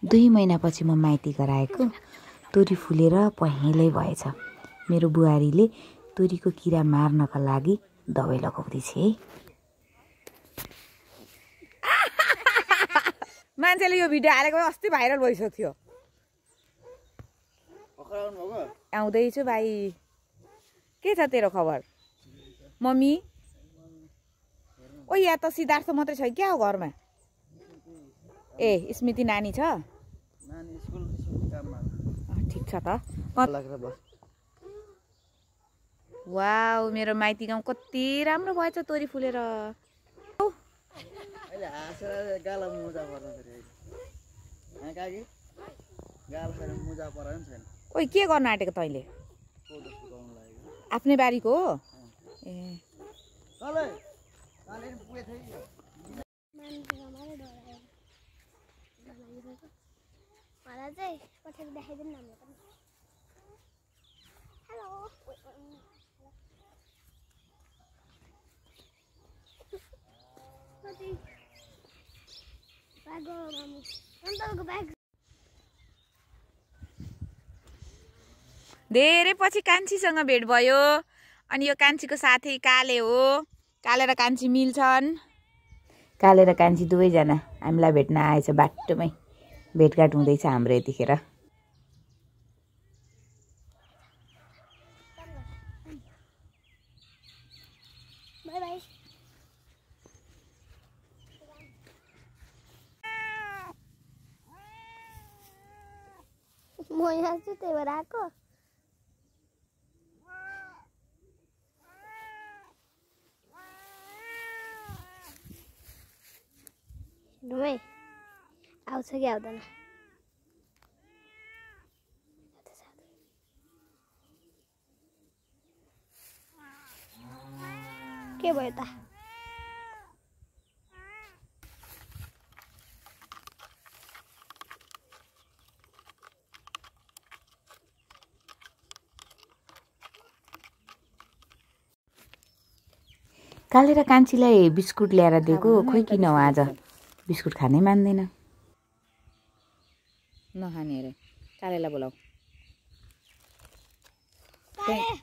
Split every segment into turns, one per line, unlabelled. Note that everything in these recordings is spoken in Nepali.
2 महिनापछि म माइती गराएको तोरी फुलेर पहेँलै भएछ। मेरो बुहारीले तोरीको किरा मार्नका लागि दबाई लगाउँदैछ है।
मान्छेले यो भिडियो हालेको अस्ति भाइरल भइसक्यो थियो। आउँदैछु भाइ। के छ तेरो खबर? मम्मी ओ यहाँ त सिद्धार्थ मात्रै छ क्या हो घरमा? ए स्मृति नानी छ? ठिक छ त। वाउ मेरो माइती गाउँ कति राम्रो भएछ तोरी फुलेर। ओइ के गर्न आँटेको तैँले? आफ्नै बारीको हो? ए धेरै पछि कान्छीसँग भेट भयो। अनि यो कान्छीको साथी काले हो। काले र कान्छी मिल्छन्।
काले र कान्छी दुवैजना हामीलाई भेट्न आएछ। बाटोमै भेटघाट हुँदैछ हाम्रो यतिखेर।
म यहाँ छु त्यही भएर आएको। हेर्नु आउँछ कि आउँदैन। के भयो त?
काले र कान्छीलाई बिस्कुट ल्याएर दिएको, खोइ किन हो आज बिस्कुट खानै मान्दैन।
नखाने अरे। कालेलाई बोलाऊ।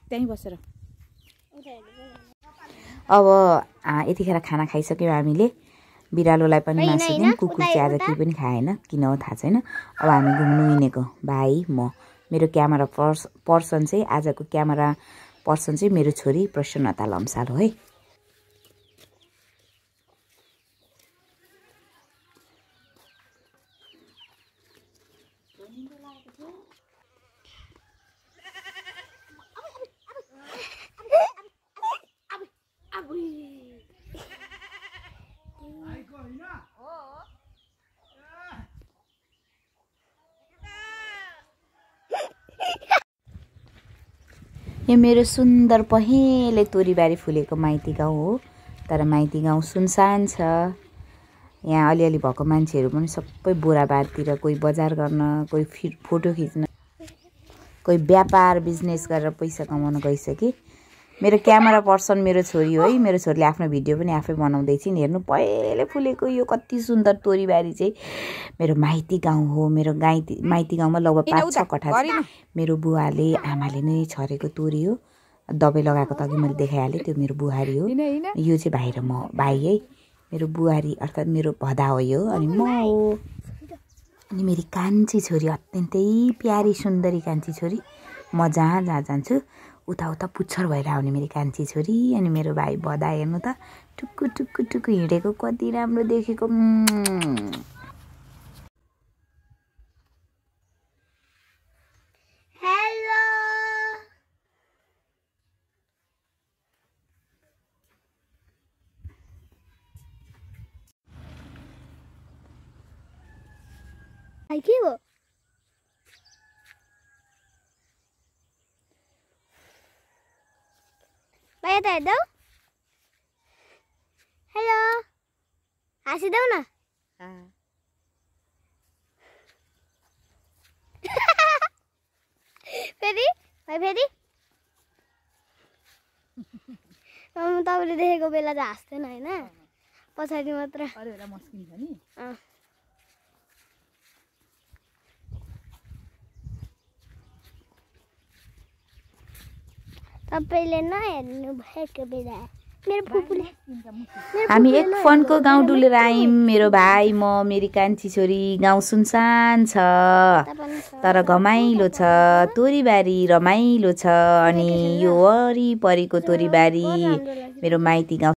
त्यहीँ बसेर।
अब यतिखेर खाना खाइसक्यौँ हामीले। बिरालोलाई पनि मासु दियौँ। कुकुर चाहिँ आज केही पनि खाएन, किन हो थाहा छैन। अब हामी घुम्नु हिँडेको भाइ म। मेरो क्यामेरा पर्सन चाहिँ आजको क्यामेरा पर्सन चाहिँ मेरो छोरी प्रसन्नता लम्साल हो है। यो मेरो सुन्दर पहेँले तोरीबारी फुलेको माइती गाउँ हो। तर माइती गाउँ सुनसान छ। यहाँ अलिअलि भएको मान्छेहरू पनि सबै बोराबारतिर, कोही बजार गर्न, कोही फोटो खिच्न, कोही व्यापार बिजनेस गरेर पैसा कमाउन गइसके। मेरो क्यामेरा पर्सन मेरो छोरी हो है। मेरो छोरीले आफ्नो भिडियो पनि आफै बनाउँदैछिन्। हेर्नु पहेँले फुलेको यो कति सुन्दर तोरीबारी चाहिँ मेरो माइती गाउँ हो। मेरो माइती गाउँमा लगभग 5-6 कठा छ। मेरो बुवाले आमाले नै छरेको तोरी हो। दबाई लगाएको त अघि मैले देखाइहालेँ, त्यो मेरो बुहारी हो। यो चाहिँ भाइ र म भाइ है। मेरो बुहारी अर्थात् मेरो भदा हो यो। अनि म हो। अनि मेरी कान्छी छोरी अत्यन्तै प्यारी सुन्दरी कान्छी छोरी। म जहाँ जान्छु उता पुच्छर भएर आउने मेरी कान्छी छोरी। अनि मेरो भाइ भदा हेर्नु त टुक्कु टुक्कु टुक्कु हिँडेको कति राम्रो देखेको।
हेलो भाइ के हो? भाइ यता हेर्दै। हेलो हाँसिदेऊ न। फेरि भाइ फेरि तपाईँले देखेको बेला चाहिँ हाँस्दैन होइन, पछाडि मात्र
अरे बेला मस्किन्छ नि।
तपाईँले नहेर्नु भएको बेला मेरो फुपूले
हामी एक फनको गाउँ डुलेर आयौँ। मेरो भाइ, म, मेरी कान्छी छोरी। गाउँ सुनसान छ तर घमाइलो छ। तोरीबारी रमाइलो छ। अनि यो वरिपरिको तोरीबारी मेरो माइती गाउँ